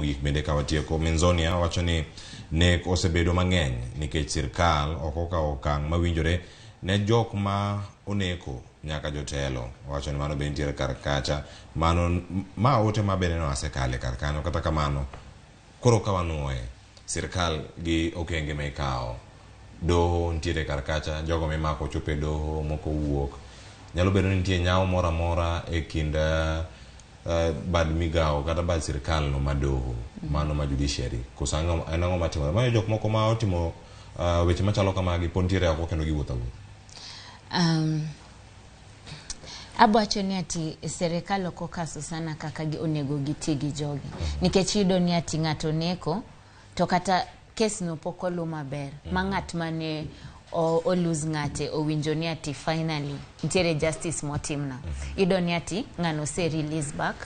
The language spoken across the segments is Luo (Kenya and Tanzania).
Mogik bende ka watieko, Minzonia wacho ni nek osebedo mang'eny nikech sirkal ok okawo okang' mawinjore ne jok ma oneko nyaka jotelo. Owacho ni mano be nitiere kar kacha. Mano ma ote ma bende no asekale kar kanyo. Kata kamano, koro ka wanuoye, sirkal gi okenge ma ikawo, doho nitiere kar kacha, jogo mimako chopo e doho, moko wuok. Nyalo bedo ni nitie nyawo moro amora e kind bad migawo kata bad sirkal no ma doho, mano ma judiciary. Koso en ang'o matimore? Mayo jok moko ma otimo weche machalo kamagi pod nitiere oko kendo giwuotho awuotha. Abwacho ni ati serikal ok okaso sana kaka onego giti gi jogi. Nikech iyudo ni ati ng'ato neko to kata kes no pok olu maber. Ma ng'at mane o lose ng'ate owinjo ni ati finally nitiere justice motimna. Iyudo ni ati ng'ano ose release back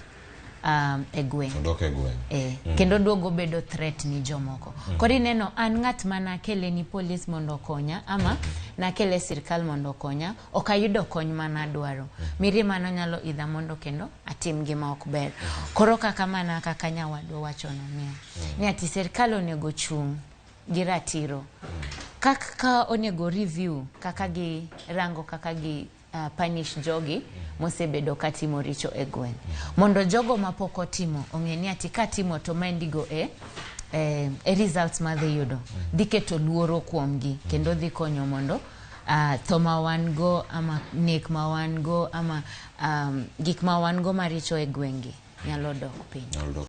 e gweng'. Odok e gweng'. Kendo duogo bedo threat ni jomoko. Koro ineno an ng'at ma nakele ni polis mondo okonya ama nakele sirkal mondo okonya, ok ayudo kony manadwaro. Mirima no nyalo idha mondo kendo atim gima ok ber. Koro kaka mana kaka nyawadwa wachono niya, ni ati sirkal onego chung' gi ratiro. Kaka onego review kaka gi rango kaka gi punish jogi mosebedo katimo richo e gweng'. Mondo jogo mapok otimo ong'e ni ati katimo to maendigo e results madhi yudo. Dhi keto luoro kuomgi kendo dhi konyo mondo tho ma wan go ama nek ma wan go ama gik ma wan go maricho e gweng'gi nyalo dok piny. Nyalo dok.